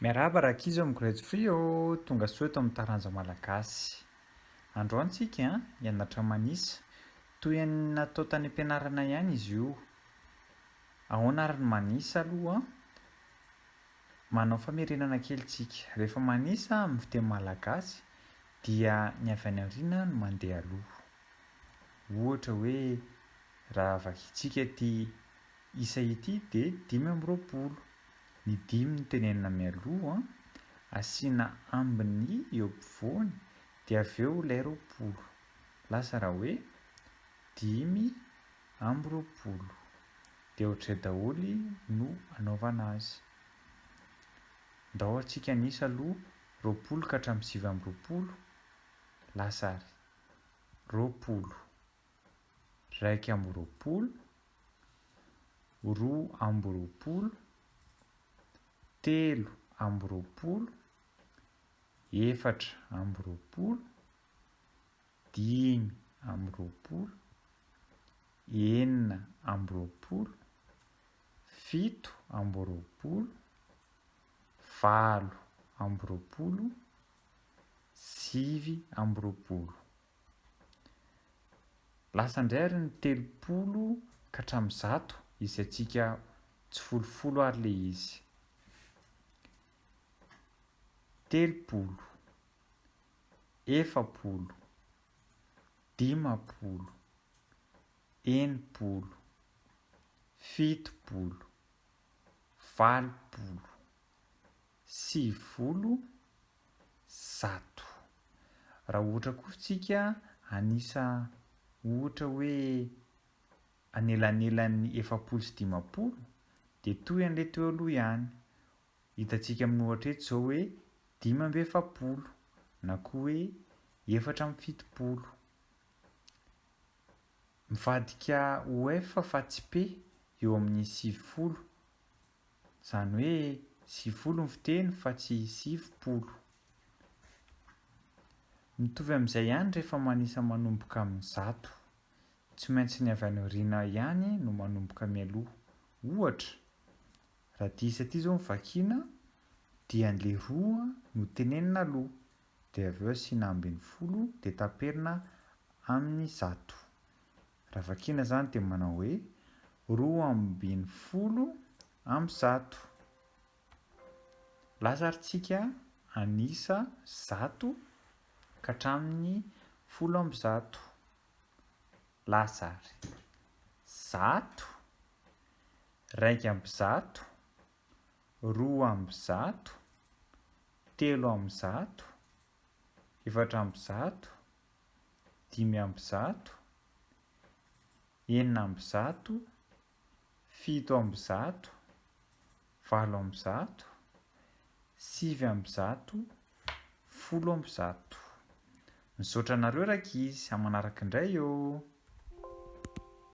Miarahaba rankizy ao amin'ny Grade Free ô! Tonga soa eto amin'ny taranja malagasy. Androany tsika hianatra manisa. Toy ny natao tany am-pianarana ihany izy io. Ahoana ary ny manisa aloha? Manao famerenana kely tsika. Rehefa manisa amin'ny fiteny malagasy dia ny avy any aoriana no mandeha aloha. Ohatra hoe raha vakintsika ity isa ity dia 25. Ny dimy no tenenina mialoha, asiana ambiny eo ampovoany dia avy eo ilay 20. Lasa raha hoe 25. Dia ohatr'izay daholo no anaovana azy. Ndao antsika hanisa aloha 20 ka hatramin'ny 29. Lasa ary. 20. 21, 22, 23, 24, 25, 26, 27, 28, 29. Lasa indray ary ny 30 ka hatramin'ny 100 izay antsika tsifolofolo ary le izy. 30, 40, 50, 60, 70, 80, 90, 100. Raha ohatra koa tsika hanisa ohatra hoe anelanelan'ny 40 sy 50 dia toy an'ilay teo aloha ihany. Hitantsika amin'ny ohatra eto izao hoe 45 na koa hoe 74. Mivadika ho F fa tsy P eo amin'ny 90. Izany hoe 90 ny fiteny fa tsy 90. Mitovy amin'izay ihany rehefa manisa manomboka amin'ny 100. Tsy maintsy ny avy any aoriana ihany no manomboka mialoha. Ohatra, raha ity isa ity izao no vakiana dia an'ilay roa no tenenina aloha, dia avy eo asiana 11 dia taperina amin'ny 100. Raha vakiana izany dia manao hoe 112. Lasa ary tsika hanisa 100 ka hatramin'ny 110. Lasa ary 100, 101, 102, 103, 104, 105, 106, 107, 108, 109, 110. Misaotra anareo rankizy, amin'ny manaraka indray ô!